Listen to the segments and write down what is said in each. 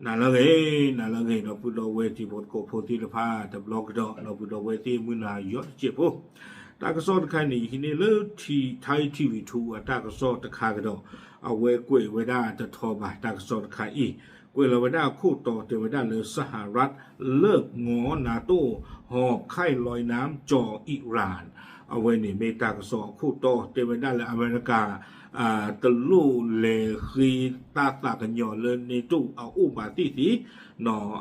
နၤလၢအဂ့ၤ, နၤလၢအဂ့ၤ ဒီပုၢ်ဒီဝဲၢ်တံၤဖိသကိးဖိသ့ၣ်တဖၣ်တဘျီကဒီး ဒီပုၢ်ဒီဝဲၢ်သ့ၣ်မုၢ်နၤယီၤတစဲးဖိ, တၢ်ကစီၣ်တခါန့ၣ် ယဟံးန့ၢ်လၢ Thai ထံ ထံၣ်ဝံၤထူအတၢ်ကစီၣ်တခါကဒီး, အဝဲကွဲးဝဲဒၣ်တထီဘၣ် တၢ်ကစီၣ်တခါအံၤ, ကွဲးလီၤဝဲဒၣ်အခိၣ်တီတဲဝဲဒၣ်လၢ စဟရၢတ် လၢၢ်ငီၤ NATO ဟီၣ်ခၢၣ်လီၤနၢမ်ကၠီၤ Iran, အဝဲန့ၣ်မ့ၢ်တၢ်ကစီၣ်အခိၣ်တီတဲဝဲဒၣ်လၢအမဲရကၤ တလိၣ်လဲၤဃ့တၢ်သးကညီၤလၢ NATO အအိၣ်ဘၣ်သ့ၣ်သ့ၣ်,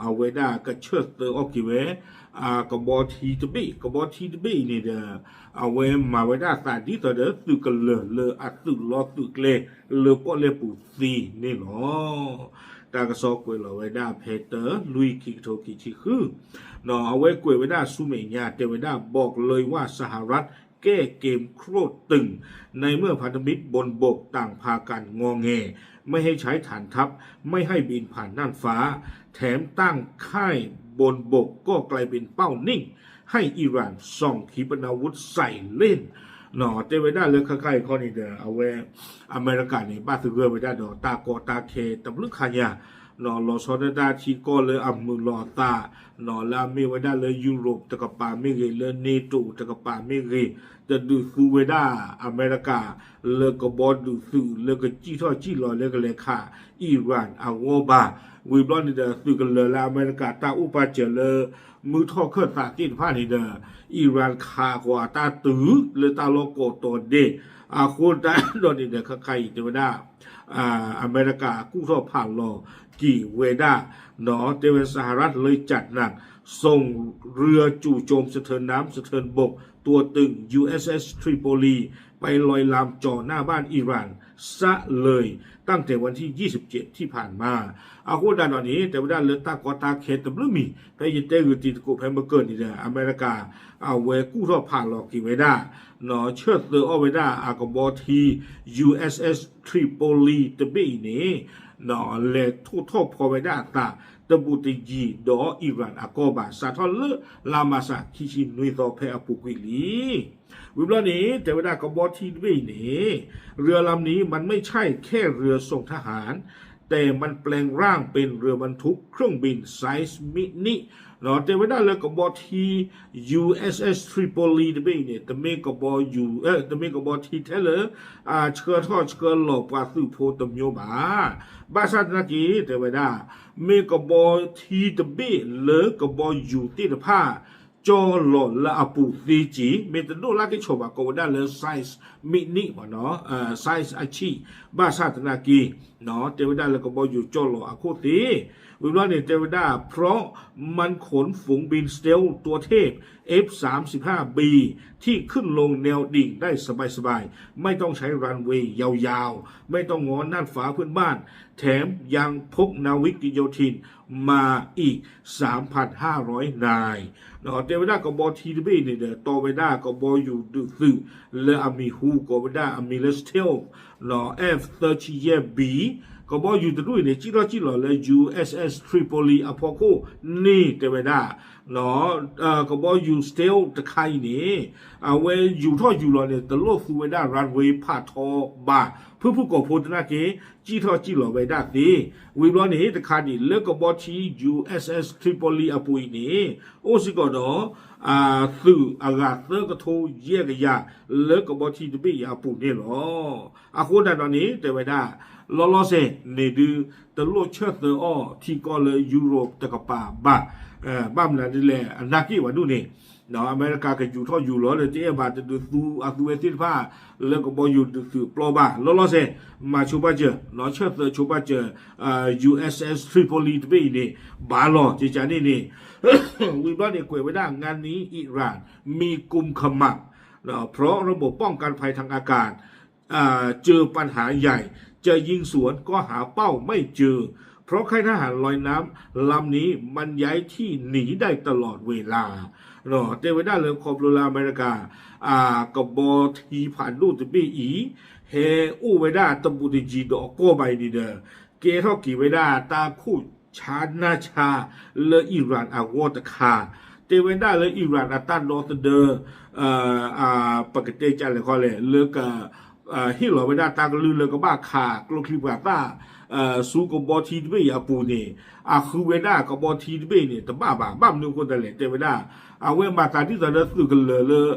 အဝဲဒၣ်ကဆၢၣ်သၢအီၣ်က့ၤဝဲ ကဘီထံတဘ့ၣ်, ကဘီထံတဘ့ၣ်အံၤန့ၣ်ဒီး အဝဲမၤဝဲဒၣ်သးဒ်သိးဒီးသုးကလၢၤလၢအသုးလီၤသုးကျဲလၢပီၣ်လဲၣ်ပူၤသ့န့ၣ်လီၤ. တၢ်ကစီၣ်ကွဲးလီၤဝဲဒၣ်ဖဲတၢ လွံၢ် ခံကထိခံဆံဃု, အဝဲကွဲးဝဲဒၣ်ဆူမဲာ်ညါ တဲဝဲဒၣ် บอกเลยว่าสหรัฐแก้เกมโคตรตึง ในเมื่อพันธมิตรบนบกต่างพากันงอแง ไม่ให้ใช้ฐานทัพ ไม่ให้บินผ่านน่านฟ้า แถมตั้งค่ายบนบกก็กลายเป็นเป้านิ่ง ให้อิหร่านส่งขีปนาวุธใส่เล่น တဲဝဲဒၣ်လၢခဲခါအံၤခီန့ၣ်ဒီး အဝဲ အမဲရကၤန့ၣ် ဘၣ်သဂၢၢ်ဝဲဒၣ်ဒီးတၢ်ကီတၢ်ခဲတဘျုးခါညါ, လီၤဆီဒၣ်တၢ်ထံကီၢ်လၢအမုာ်လီၤအသး, လၢအမ့ၢ်ဝဲဒၣ်လၢ Europe တကပၤမ့ၢ်ဂ့ၤ, လၢ NATO တကပၤမ့ၢ်ဂ့ၤ, တဒုးသူဝဲဒၣ်အမဲရကၤ လၢကဘီဒုးသုးလၢကစံၣ်ထီၣ်စံၣ်လီၤလၢကလဲၤခး Iran အဂီၢ်ဘၣ်. ဝံၤဘျီန့ၣ်ဒီး သုးကလၢၤလၢအမဲရကၤတၢ်အိၣ်ပာ်စၢၤလၢ မုၢ်ထီၣ်ခၢၣ်သးသ့ၣ်တဖၣ်န့ၣ်ဒီး Iran ခးကွၢ်တၢ်တုၤလၢတၢ်လီၢ်ကိးတီၤဒဲး, အဃိသတးဒီးန့ၣ်ဒီး ခဲခါအံၤတဲဝဲဒၣ် အမဲရကၤကူၣ်ထီၣ်ဖးလီၤက့ၤဝဲဒၣ်, တဲဝဲ สหรัฐเลยจัดหนัก ส่งเรือจู่โจมสะเทินน้ำสะเทินบกตัวตึง USS Tripoli ไปลอยลำจ่อหน้าบ้านอิหร่านซะเลย ตั้งแต่วันที่ยี่สิบเจ็ดที่ผ่านมา အဃိသတးဒီးန့ၣ် တဲဝဲဒၣ်လၢတၢ်ကီတၢ်ခဲတဘျုးမံၤ ဖဲယတဲဂုာ်တံၤသကိးဖဲမုၢ်ကၢၢ်န့ၣ်ဒီး အမဲရကၤ အဝဲကူၣ်ထီၣ်ဖးလီၤက့ၤဝဲဒၣ် ဆၢၣ်သၢအီၣ်ဝဲဒၣ်အကဘီထံ USS Tripoli တဘ့ၣ်အံၤန့ၣ် လဲၤထိၣ်ထီၣ်ဖီဝဲဒၣ်အသး တဘူးတယံၤဒီး Iran အကီၢ်ဘၣ် စးထီၣ်လၢ လါမၢ်ၡး ခံဆံနွံသီဖဲအပူၤကွံာ်လံ. ဝံၤဘျီန့ၣ် တဲဝဲဒၣ်ကဘီထံတဘ့ၣ်အံၤန့ၣ် เรือลำนี้มันไม่ใช่แค่เรือส่งทหาร แต่มันแปลงร่างเป็นเรือรบรรทุกเครื่องบินไซส์มินิ တဲဝဲဒၣ်လၢကဘီထံ USS Tripoli တဘ့ၣ်အံၤန့ၣ် တမ့ၢ်ကဘီယူၤ တမ့ၢ်ကဘီထံထဲလၢ အဆှၢထီၣ်ဆှၢလီၤပှၤသုးဖိတမျိုးဘၣ်. ဘၣ်ဆၣ်သနာ်က့ တဲဝဲဒၣ် မ့ၢ်ကဘီထံတဘ့ၣ်လၢကဘီယူၤသ့ၣ်တဖၣ် ကၠီလီၤလၢအပူၤသ့က့ၤ မ့ၢ်တဒိၣ်လၢကဆီၣ်ဘၣ် ကိးဝဲဒၣ်လၢ size မံးနံး ဘၣ်နီၤ size အဆံး ဘၣ်ဆၣ်သနာ်က့ တဲဝဲဒၣ်လၢကဘီယူၤကၠီလီၤအခိၣ်သ့ၣ် ဝံၤဘျီန့ၣ် တဲဝဲဒၣ် เพราะมันขนฝูงบินสเตลท์ตัวเทพ F สามสิบห้า B ที่ขึ้นลงแนวดิ่งได้สบายๆ ไม่ต้องใช้รันเวย์ยาวๆ ไม่ต้องง้อน่านฟ้าเพื่อนบ้าน แถมยังพกนาวิกโยธินมาอีก สามพันห้าร้อยนาย တဲဝဲဒၣ်ကဘီထံတဘ့ၣ်န့ၣ်ဒီး တီဝဲဒၣ်ကဘီယူၤဒုးသုး လၢအမံၤဟူကိးဝဲဒၣ် အမံၤလၢ stealth F thirty B ကဘီယူၤတဒူၣ်အံၤန့ၣ် စံၣ်ထီၣ်စံၣ်လီၤလၢ USS Tripoli အဖီခိၣ်န့ၣ် တဲဝဲဒၣ် ကဘီယူၤ stealth တခါအံၤန့ၣ် အဝဲယူၤထီၣ်ယူၤလီၤန့ၣ် တလိၣ်သူဝဲဒၣ် runway ဖးထီဘၣ် ဖုၣ်ဖုၣ်ကိာ်ဖိသနာ်က့ စံၣ်ထီၣ်စံၣ်လီၤဝဲဒၣ်သ့. ဝံၤဘျီန့ၣ် တခါန့ၣ် လၢကဘီထံ USS Tripoli အပူၤအံၤန့ၣ် အိၣ်စ့ၢ်ကီးဒီး သုးအဂၤသၢကထိယဲၢ်ကယၤ လၢကဘီထံတဘ့ၣ်အံၤအပူၤန့ၣ်လီၤ. အဃိသတးဒီးန့ၣ် တဲဝဲဒၣ် လီၤလီၤဆဲးန့ၣ်ဒုး တလိၣ်ဆၢၣ်သၢအီၣ်ထံကီၢ်လၢ Europe တကပၤဘၣ်. ဘၣ်မနုၤဒ်လဲၣ် အနာ်က့ၢ်ဝဲဒၣ်န့ၣ် အမဲရကၤကယူၤထီၣ်ယူၤလီၤလၢတအဲၣ်ဘၣ် တဒုးသူအသုဝဲသ့ၣ်တဖၣ် လၢကဘီယူၤဒုးသုးပျီဘၣ် လီၤလီၤဆဲး မၤဆိဘၣ်စၢၤ ဆၢၣ်သၢဆိဘၣ်စၢၤ USS Tripoli တဘ့ၣ်အံၤန့ၣ် ဘၣ်လီၤ ကကန့ၣ်န့ၣ် ဝံၤဘျီန့ၣ် ကွဲးဝဲဒၣ် งานนี้อิหร่านมีกุมขมับ เพราะระบบป้องกันภัยทางอากาศ เจอปัญหาใหญ่ จะยิงสวนก็หาเป้าไม่เจอ เพราะค่ายทหารลอยน้ำลำนี้มันย้ายที่หนีได้ตลอดเวลา တဲဝဲဒၣ်လၢခီဖျိလၢအမဲရကၤ ကဘီထံဖးဒိၣ်တဘ့ၣ်အံၤ ဟဲအိၣ်ဝဲဒၣ်တဘူးတယံၤဒီးအကီၢ်ဘၣ်အံၤန့ၣ်ဒီး ကဲထီၣ်က့ၤဝဲဒၣ်တၢ်ခိၣ်ဆါနၢ်ဆါလၢ Iran အဂီၢ်တခါ တဲဝဲဒၣ်လၢ Iran အတၢ်ဒီသဒၢ ပကတဲကလဲၣ်ခီလဲၣ် လၢက ဟ့ၣ်လီၤဝဲဒၣ်တၢ်ကလုၢ်လၢကဘၣ်ခးကျိချံမျိာ်သၣ် ဆူကဘီထံတဘ့ၣ်အံၤအပူၤန့ၣ် အဃုဝဲဒၣ်ကဘီထံတဘ့ၣ်န့ၣ် တဘၣ်ဘၣ်. ဘၣ်မနုၤအဃိသတးလဲၣ် တဲဝဲဒၣ် အဝဲမၤသးဒ်သိးဒီးသုးကလၢၤလၢ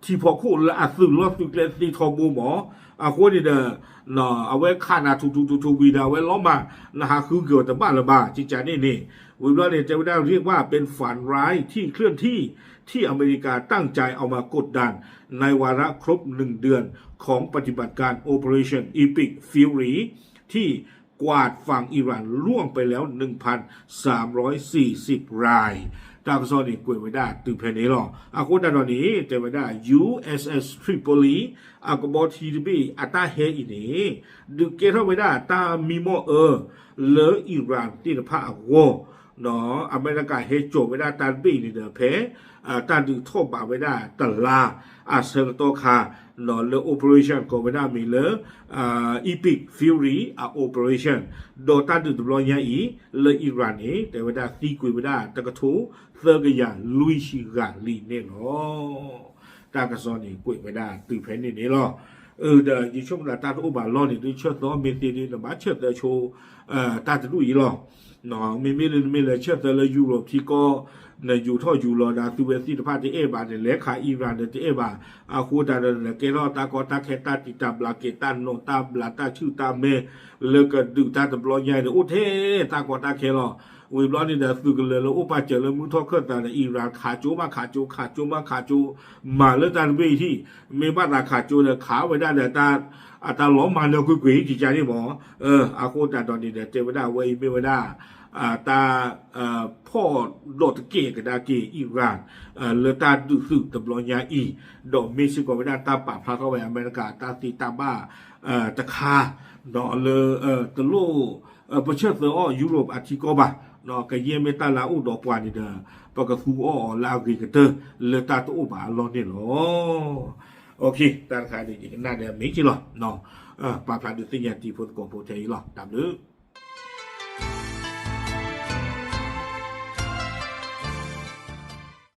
ထံဖီခိၣ်လၢအသုးလီၢ်သုးကျဲသ့ထီဘိမး. အဃိန့ၣ်ဒီး အဝဲခးနၤထူထူထူထူဝံၤဒီး အဝဲလီၤမၢ် နဟးဃုက့ၤအီၤတဘၣ်လၢၤဘၣ် ကကန့ၣ်န့ၣ်. ဝံၤဘျီန့ၣ် တဲဝဲဒၣ် เรียกว่าเป็นฝันร้ายที่เคลื่อนที่ ที่อเมริกาตั้งใจเอามากดดันในวาระครบหนึ่งเดือนของปฏิบัติการ Operation Epic Fury ที่กวาดฝั่งอิหร่านล่วงไปแล้ว หนึ่งพันสามร้อยสี่สิบราย တၢ်ကစီၣ်န့ၣ် ကွဲးဝဲဒၣ်တုၤဖဲန့ၣ်လီၤ. အဃိသတးဒီးန့ၣ် တဲဝဲဒၣ် ယူၢ်အ့ၣ်အ့ၣ် Tripoli အကဘီထံတဘ့ၣ်အတၢ်ဟဲအံၤန့ၣ် ဒုးကဲထီၣ်ဝဲဒၣ်တၢ်မံမီၢ်အၢ လၢအံရၣ်သ့ၣ်တဖၣ်အဂီၢ် အမဲရကၤဟဲစိာ်ဝဲဒၣ်တၢ်တဘ့ၣ်အံၤန့ၣ်ဒီး ဖဲ တၢ်ဒုးထီၣ်ဘးဝဲဒၣ်တလါအဆၢကတီၢ်ခါ လၢ operation ကိးဝဲဒၣ်မ့ၢ်လၢ Epic Fury အ operation ဒီးတၢ်ဒုးတဘျီညါအံၤ လၢအံရၣ်န့ၣ် တဲဝဲဒၣ်သံကွံာ်ဝဲဒၣ် တကထိသၢကယၤလွံၢ်ဆံဂၤလံန့ၣ်လီၤ. တၢ်ကစီၣ်န့ၣ် ကွဲးဝဲဒၣ်တုၤဖဲန့ၣ်န့ၣ်လီၤ. အၢ ဒီးယဆိကမိၣ်သးတၢ်တအိၣ်ဘၣ်လီၢ်န့ၣ် ဒုးဆၢသၢမ့ၢ်သ့ဒ် နဘၣ်ဆၢသၢဆိ တၢ်တဒူၣ်အံၤလီၤ. မ့မ့ၢ်လၢနမ့ၢ်လဲၤဆၢသၢလၢ Europe ထံကီၢ် နယူၤထီၣ်ယူၤလီၤဒီး သုဝဲသ့ၣ်တဖၣ်တအဲၣ်ဘၣ်န့ၣ် လဲၤခးအံရၣ်ဒီးတအဲၣ်ဘၣ်. အဃိသတးဒီး နကဲထီၣ်တၢ်ကီတၢ်ခဲ တၢ်တံာ်တာ်ဘျးက့ၤ တၢ်နီၣ်တၢ်ဘျး တၢ်ဆူၣ်တၢ်မဲ လၢကဒုးတၢ်တဘျီညါအံၤန့ၣ် အိၣ်ထဲတၢ်ကီတၢ်ခဲလီၤ. ဝံၤဘျီန့ၣ်ဒီး သုးကလၢၤလၢအိၣ်ပာ်စၢၤလၢမုၢ်ထီၣ်ခၢၣ်သးဒီး အံရၣ်ခးကၠိမးခးကၠိ ခးကၠိမးခးကၠိ မၤလၢတၢ်တဘ့ၣ်အံၤ မ့ၢ်ဘၣ်သးခးကၠိဒီး ခးဝဲဒၣ်ဒီး အတၢ်လီၤမၤနၢၤကွ့ၢ်ကွ့ၢ် ကကန့ၣ်မး. အဃိသတးဒီးန့ၣ်ဒီး တဲဝဲဒၣ်အဝဲအံၤမ့ၢ်ဝဲဒၣ် တၢ် ဖီၣ်ဒီးတကဲာ်ကဒါက့ၤအံရၣ် လၢတၢ်ဒုးသုးတဘျီညါအံၤ, ဒီးမ့ၢ်စ့ၢ်ကီးဝဲဒၣ်တၢ်ပာ်ဖျါထီၣ်ဝဲ အမဲရကၤတၢ်သ့တၢ်ဘၣ်တခါ ဒီးလၢ တလိၣ် ပဆၢသၢအီၣ် Europe အထံကီၢ်ဘၣ်, ကယဲၢ်မ့ၢ်တၢ်လၢအအိၣ်ဒီးပှၤန့ၣ်ဒီး ပကသူအီၣ်အီၤလၢအဂ့ၤကတၢၢ် လၢတၢ်တအိၣ်ဘၣ်အလီၢ်န့ၣ်လီၤ. တၢ်တခါန့ၣ် ယကနၣ်ဒီးမ့ၢ်က့လီၤ. ပာ်ဖျါဒုးသ့ၣ်ညါတံၤဖိသကိးဖိထဲအံၤလီၤ. တၢ်ဘျုး